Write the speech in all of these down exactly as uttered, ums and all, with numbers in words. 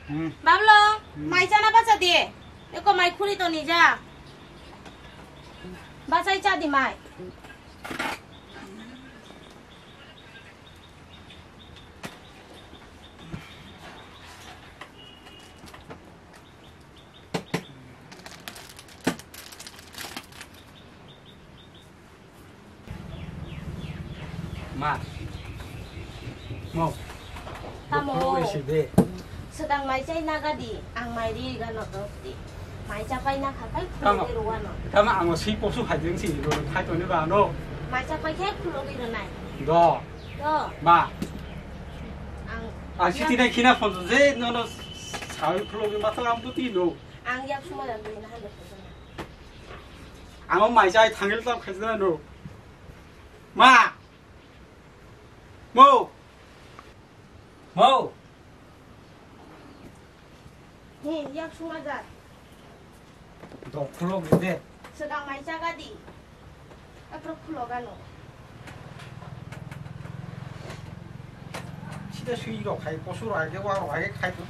Hmm. Bablo, hmm, mai chana bacha di. Eko mai khuri to nija. Bachai cha di mai. Ma. Mo. Tamo. Doktor bai si de. Sedang mai chai naga di, ang mai ri gano dok di. Mai chapai na khakai. Tamo. Khulogwi rwano. Tamo ang si posu hai jeng si ro khai to ni ba no. Mai chapai khe khulogwi rwnai. Do. Do. Ma. Ang. Ang si tinai khina phone je no no sai khulogwi ma to am to ti no. Ang yak suma yak ni na hande phone. Ang mai chai thangil tam khai jana no. Ma. Mo. Mo. He, yak suma ja. Dok khulok de. Sedang mai chaga di. Atrok khulok ano. Sida sui rok khai, posu rok hai, wa rok hai khai to.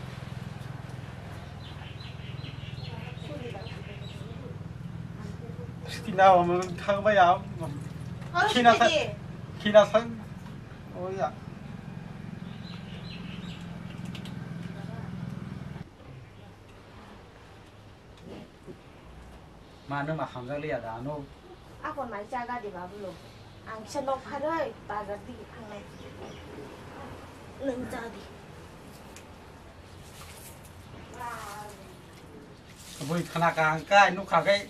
Sida na, thang ba ya. Oro khina sa, sida di. Khina sa. Oh ya. Ma, nwng ma hamjak liya da, ano? Ako nai chaga di babulo. Ang kisa nok pharoi bazar di thangnai. Nwng cha di. Bui khana ka ang kai nukha kai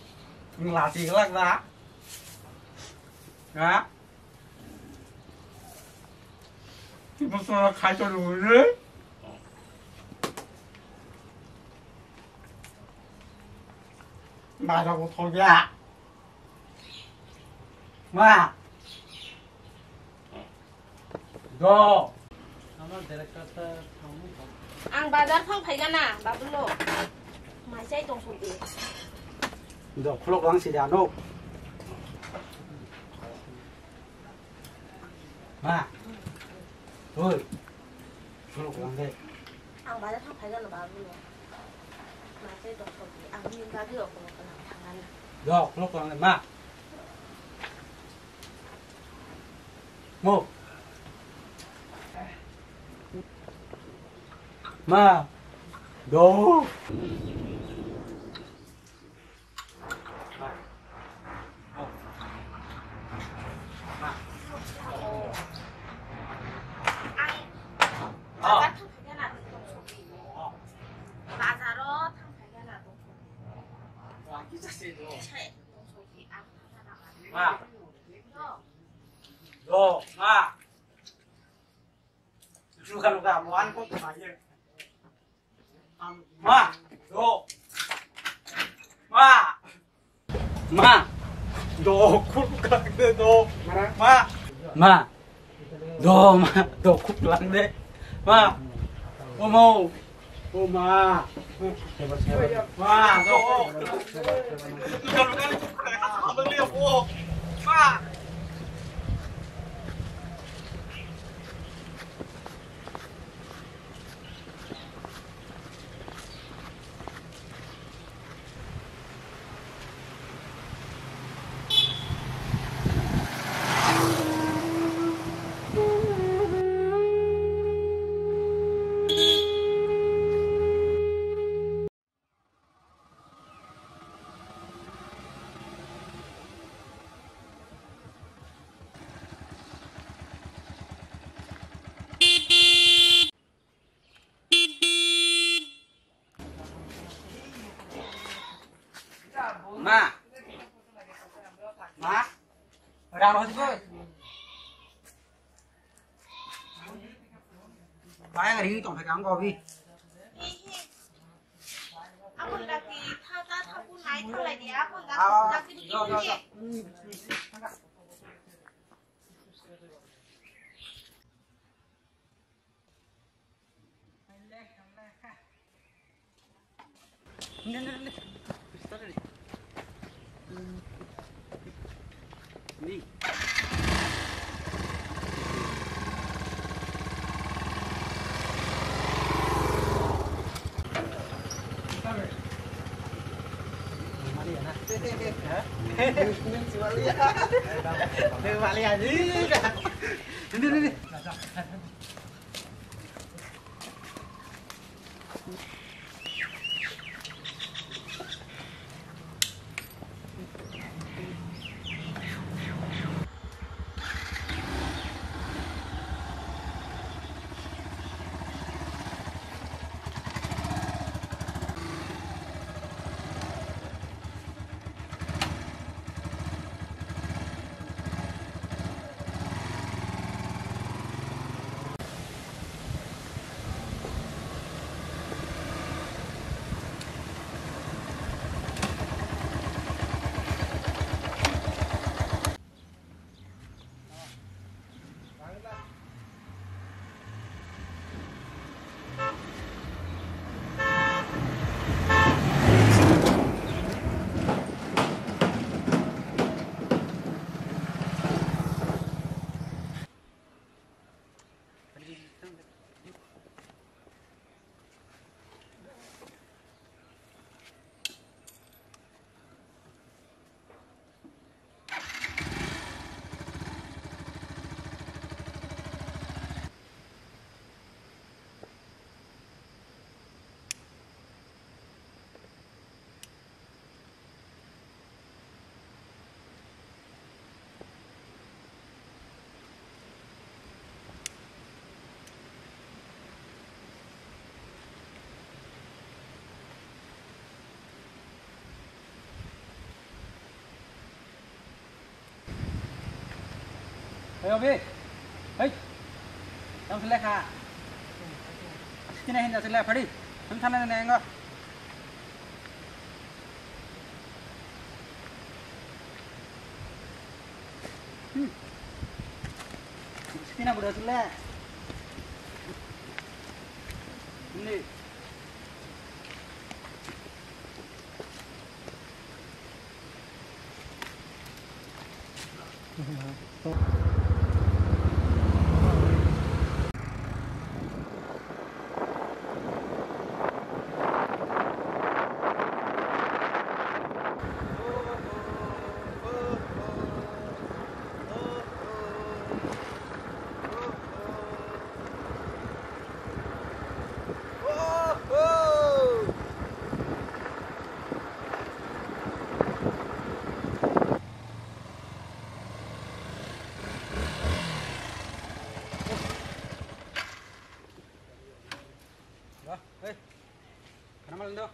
nwng lati glak da. Ha? Timo sora khai to nungre. Mai rok thol ya. Ma. Do. Ang bazar thang phaigana, babulo. Mai chai tong sudi. Do, khulok lang si da, no. Ma. Oi. Khulok lang de. Ang bazar thang phaigana, babulo. Mai chai tong sudi. Ang ni gadi rok khulok lang thangana. Do, khulok lang de, ma. Mo. Ma. Do. Bazaro thang phaigana. Ma. Do, ma. Luka, luka, mo an ko ma ye. Ma, do. Ma. Ma. Do, khuk lang de, do. Ma. Ma. Do, ma, do, khuk lang de. Ma. Omo. O ma. Ma, do. Ma. Ma. Rang rong sih. Bayang ring tong phai kang gobi. Abon daki tha ta tha pun nai thalai di, abon daki daki di. Hey, Obi. Hey. Tang sele kha. Sini hin sele phadi. Tang thana ne ngo. Hmm. Sini budak sele. Ini. Wah, hei. Kenapa, Lindo?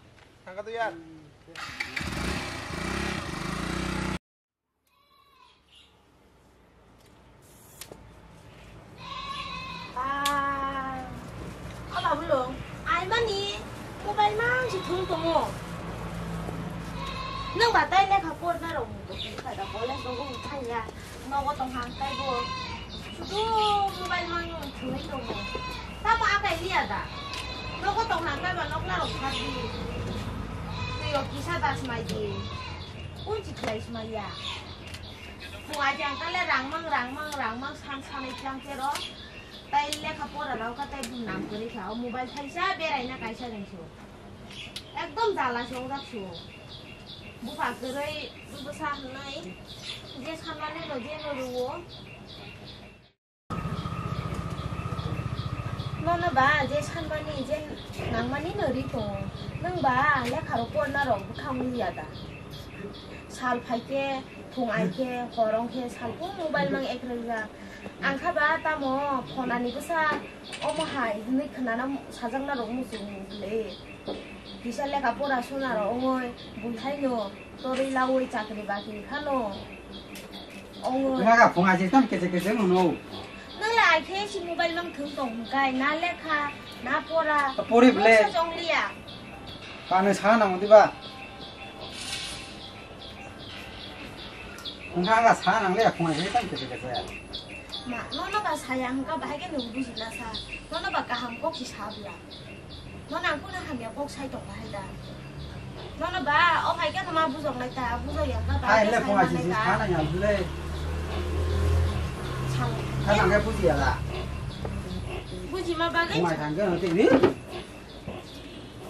Angkat tuh, ya. Ah, o babu lo, ai mani, mobile mang si thung tongo. Nang ba tai lekha porna rok ni to khai da college rok thang ya. Nogo tong hang kai bo. Sudu mobile mang thung tongo. Tamo akai liya da. Nogo tong hang kai ba nok na rok thak di. Twi o kisa das mai di. Kun chi khlai sma ya. Phung aji ang kale rangmang, rangmang, rangmang san sanai tlang kero. Tai lekha pora rok ka tai bum nam kwrwi kha. O mobile thaisa berai na kaisa ringsu. Ekdom jala se wngjak su. Bupha kwrwi bwsa hwnwi je sanmani no je no rwo. Nono ba je sanmani je nangmani no ri tongo. Nwng ba lekha rok porna rok bwkha wng ya da? Sal phai khe, phung ai khe, hor wng khe, salphung mobile mang ek rwjak. Ang kha ba tamo phone ani bwsa omo hai hwnwi khwnana sajakna rok muchung le. Kisa lekha pora suna rok wngwi bui hai no. Torwi lawi chakri bakri phano. Ongwi. Wngkha phung aji tam kese kese wngno. Nwng le ai khe si mobile mang thwng tong hwnkhe na lekha, na pora. Pori ble. Noksa chongliya. Kano sa nang diba? Wngkha sa nang le phung aji tam kese kese. Ma, nono ba saya hwnkha bahai khe nwng buji na sa. Nono ba kaham kok si sa bla. Nono ang kunu hamya kok sai tong bahai da. Nono ba, o hai khe ma bujok nai ta, bujok ya ba. Hai le phung aji si sa nang ya bule. Sang. Sa nang khe buji ya la. Buji ma ba le. Phung ai thang khe no te ni.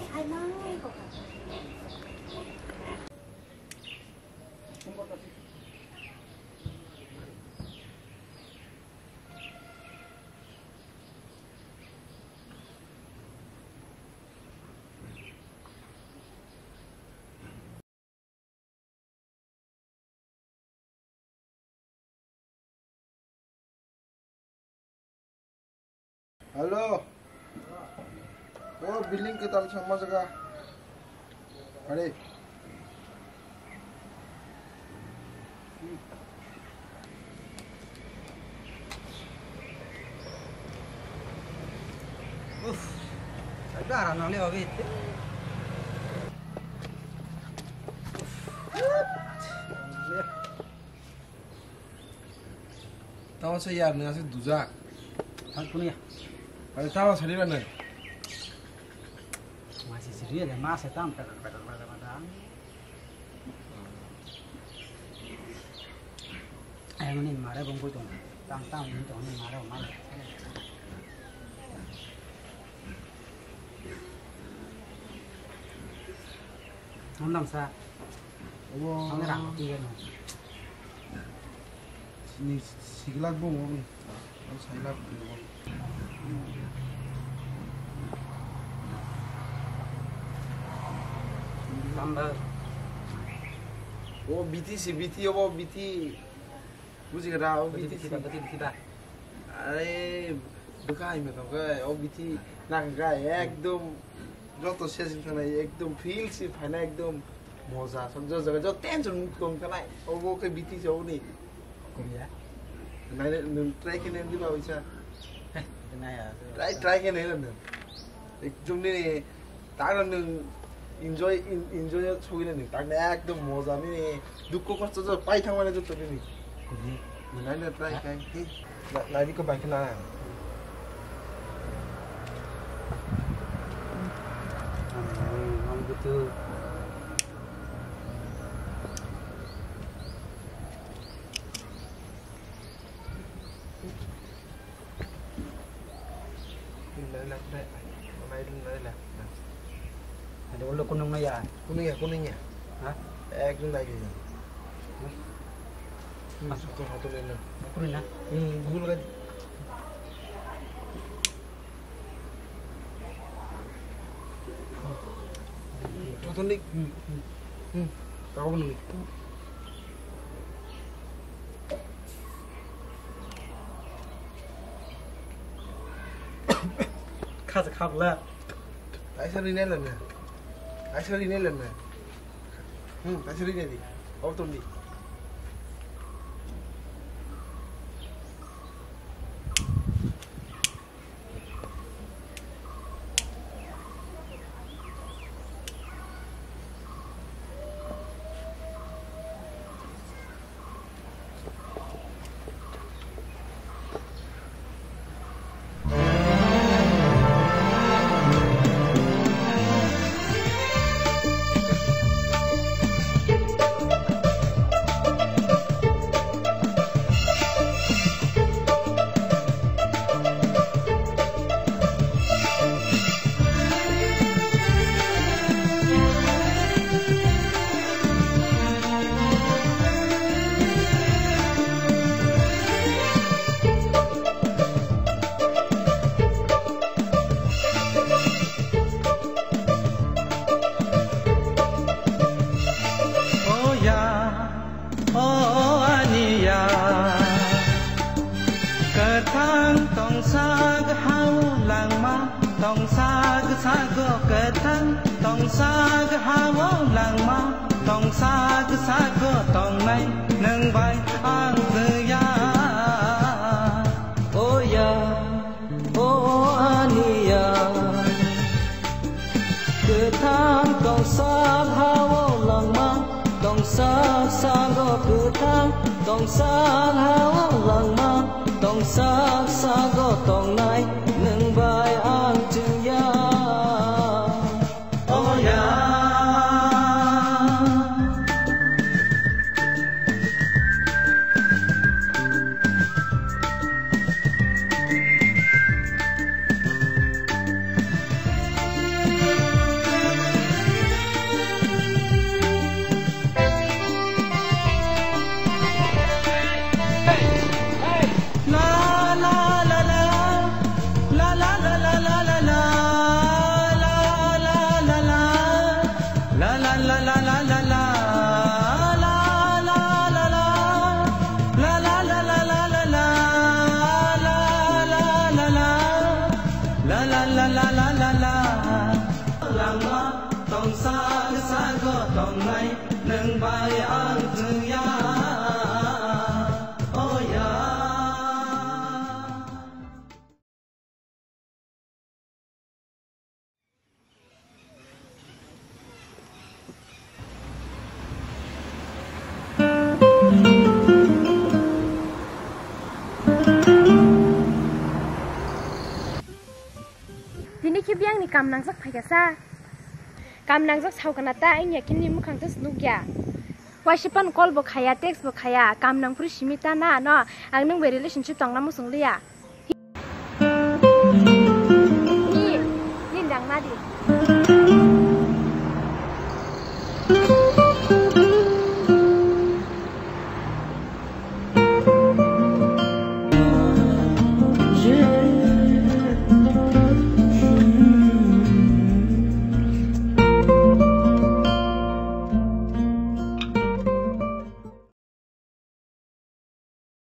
Hai ma ko. Hello. O building kwtal sama jaga. Are. Uff. Ada aram nang le obi. Tamo se yar nang asik dujak. Thang kunia. Are tamo sari mana? Masih siri ada masa tam pedak pedak pedak pedak. Ayang ni mare bongkoi tong. Tang tang ni tong ni mare mare. Nondam sa. Obo. Ang rang ti no. Ni siglak bo mo. Ang sailak bo. Tamba. O B T si, B T obo B T. Buji kha da, o B T si. Are, bwkha hai mano khe, o B T nang kha, ekdom joto session khanai, ekdom feel si phaina, ekdom moja, joto jaga, joto tension mukt tong khanai, obo khe B T si, obo ni. Korea. Nai, nwng try khe nai di ba, oisa. Heh, nai ya. Try, try khe nai nwng. Ekdom nini, tangno nwng enjoy, en-, enjoy sogwi nini. Tangno ekdom moja nini. Dukhu kosto joto pai thangmani joto nini. Kudi? Nai na try khai. He, na, nai di ko bai khna. Ang, ang butuh. Ada ulo kunung na ya? Kunung ya, kunung ya. Ha? Ekdom nai ya. Hmm, satu, satu nai na. Kunung na? Hmm, bul kan. Joto ni, hmm, hmm, hmm, kau ni. Kha se khap la. Taisa ri nai la na. Taisa ri nai la na. Hmm, taisa ri nai di. Kau ton di. O ya, o ani ya. Kwthang tongsak hao langma, tongsak sago kwthang, tongsak hao langma, tongsak sago tongnai, nwng bai ang kwya. O ya, o ani ya. Kwthang tongsak hao langma, tongsak sago kwthang, tongsak hao langma, tongsak sago tongnai, nwng bai ang chwngya. O ya. La la la, lama tongsa sago tongnai, nwng bai ang thwngya, oh ya. Tini khe biyangni kam nangjak phaikha sa. Kam nangjak saukana ta, wngya khe nini mukhang tei nukya. Waisa phano call bo khaya, text bo khaya, kam nangphuru simi ta na no, ang nwng bai relationship tongna muchung liya. Ni, ni dang na di.